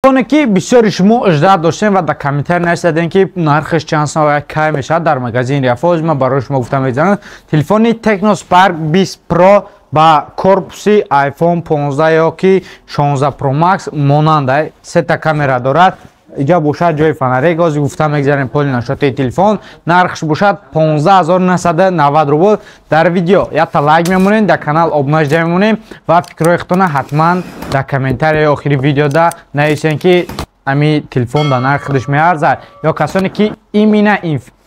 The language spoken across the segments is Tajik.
Телефоне ки бисёри шумо ждат доштем ва дар комментарий нависадем, ки нархаш чанд сом ва кай мешавад дар магазини Риафон, ман барои шумо гуфта мезанам. Телефони Tecno Spark 20 Pro ба корпуси iPhone 15 ё ки 16 Pro Max монанда, сета камера дорад. Иҷа бошад ҷои фонарик, ҳозир гуфта мегзарем поли нашоти телефон. Нархш бошад 15 990 рубл. Дар видео якта лайк мемонем, дар канал обуна шуда мемонем ва фикрҳои худтона ҳатман дар комментарияи охири видеода нависем, ки ҳами телефон дар нархи худаш меарзад, ё касоне ки именно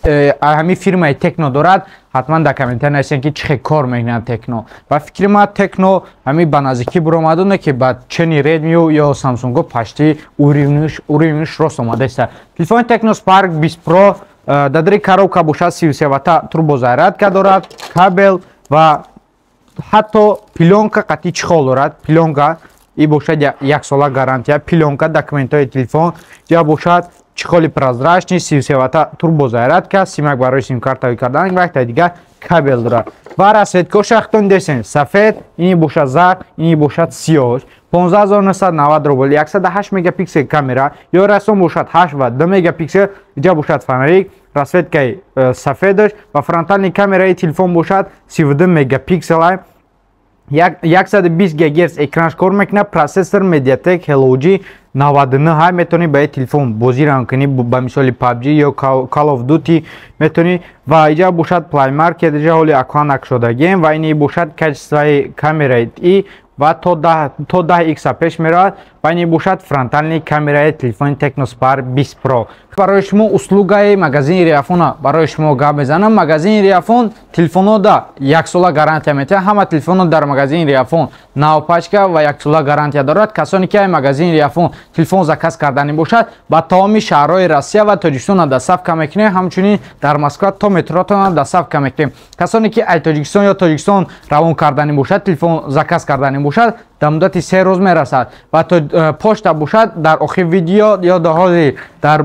ҳами фирмаи Текно дорад, ҳатман дар комментария нависем, ки чӣ хел кор мекунад Текно. Ба фикри ман, Текно ҳами ба наздикӣ буромадоне, ки ба чени Редми ё Самсунго почти уровень ш рост омадааст. Телефони Tecno Spark 20 Pro дар дари коробка бошад 33 вата турбозарядка дорад, кабел ва ҳатто плёнка қатъи чехол дорад. Плёнка и бошад яксола гарантия, плёнка, документҳои телефон ҷа бошад, чехоли прозрачный, 33 вата турбозарядка, симак барои симкарта кардан ва якта дигар кабел дорад. Ва расцветка шахтон десен сафед, ини бошад зард, ини бошад сиёҳ. 15 990 рубл, 108 мегапиксел камера ё расон бошад 8 ва 2 мегапиксел. Иҷа бошад фонарик, расцветкаи сафедаш ва фронтальный камераи телефон бошад 32 мегапиксел, 120 гигагерц экранш кор мекунад. Процессор MediaTek Helio G99 ҳай. Метавонӣ ба телефон бозирам кунӣ, ба мисоли PUBG ё Call of Duty метавонӣ. Ва иҷа бошад Play Market, иҷа ҳоли аккаунт накушодагием. Ва ини бошад качествои камераи и ва то 10 икса пеш меравад. Ва ини бошад фронтальный камераи телефони Tecno Spark 20 Pro. Барои шумо услугаи магазини Риафона барои шумо гап мезанам. Магазини Риафон телефонҳо яксола гарантия метиҳад. Ҳама телефонҳо дар магазини Риафон навпачка ва яксола гарантия дорад. Касоне ки ай магазини Риафон телефон заказ кардани бошад, ба тамоми шаҳрҳои Россия ва Тоҷикистон доставка мекунем, ҳамчунин дар Москва то метротона доставка мекунем. Касоне ки ай Тоҷикистон ё Тоҷикистон равон кардани бошад, телефон заказ кардани бошад, дар муддати 3 рӯз мерасад. Ва почта бошад дар охири видео ё дар ҳоли дар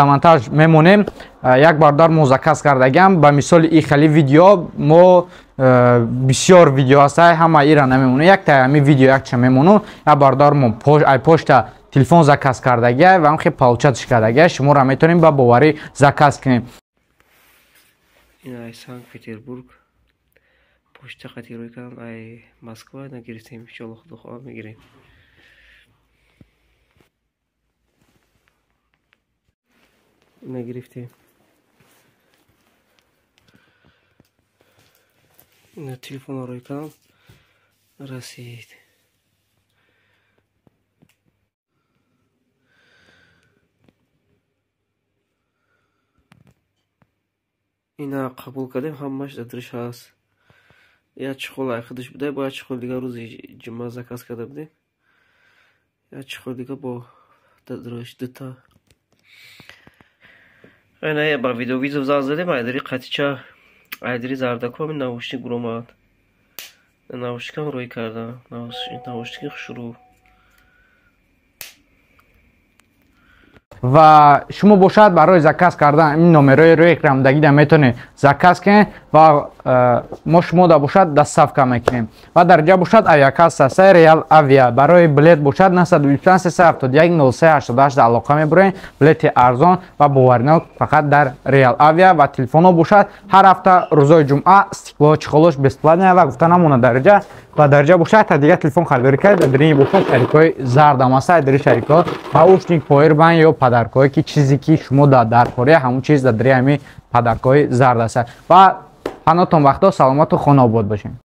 монтаж мемонем. Як бародар мо заказ кардагиам, ба мисоли и хели видео мо бисёр видео ҳаста, ҳама ира намемонем, якта ҳами видео якча мемонум. Як бародар мо ай почта телефон заказ кардагия ва ҳам получать кардагия. Шуморо метавонем ба боварӣ заказ кунем. Ин ай Санкт Петербург почта қати рӯй кардам, ай Москва нагирифтем. Иншоалло, худо хоҳад, мегирем. Нагирифтем. Ина телефонро рӯй кардам, расид. Ина қабул кардем, ҳамааш дар дариш ҳаст. Як чехол ай худаш буда, бо як чехол дигар рӯзи ҷумъа заказ карда будем, як чехол дига бо дариш дута. Ина ба видеовызов занг задем, айдари қатича, айдари зардако ҳамин наушник буромад. Наушникам рӯй кардам, наушники хушрӯ. Ва шумо бошад барои заказ кардан ин номерои рӯи экрандагида метавонед заказ кунед ва мо шумода бошад доставка мекунем. Ва дар ҷа бошад авиакасса сай Реал Авиа, барои билет бошад 925 371 03 88 алоқа мебурем. Билети арзон ва боваринок фақат дар Реал Авиа. Ва телефонҳо бошад ҳар ҳафта рӯзои ҷумъа стекло, чехолош бесплатно. Ва гуфта намонад, дар ҷа ва дар ҷа бошад та дигар телефон харидорӣ кард, дар дарини бошад шарикҳои зардам аста, дари шарикҳо наушник, повербанк ё подаркҳое, ки чизе ки шумо дар корея, ҳамон чиз дар дари ҳами подаркҳои зард аст. Ва панотон вақто саломату хонаобод бошем.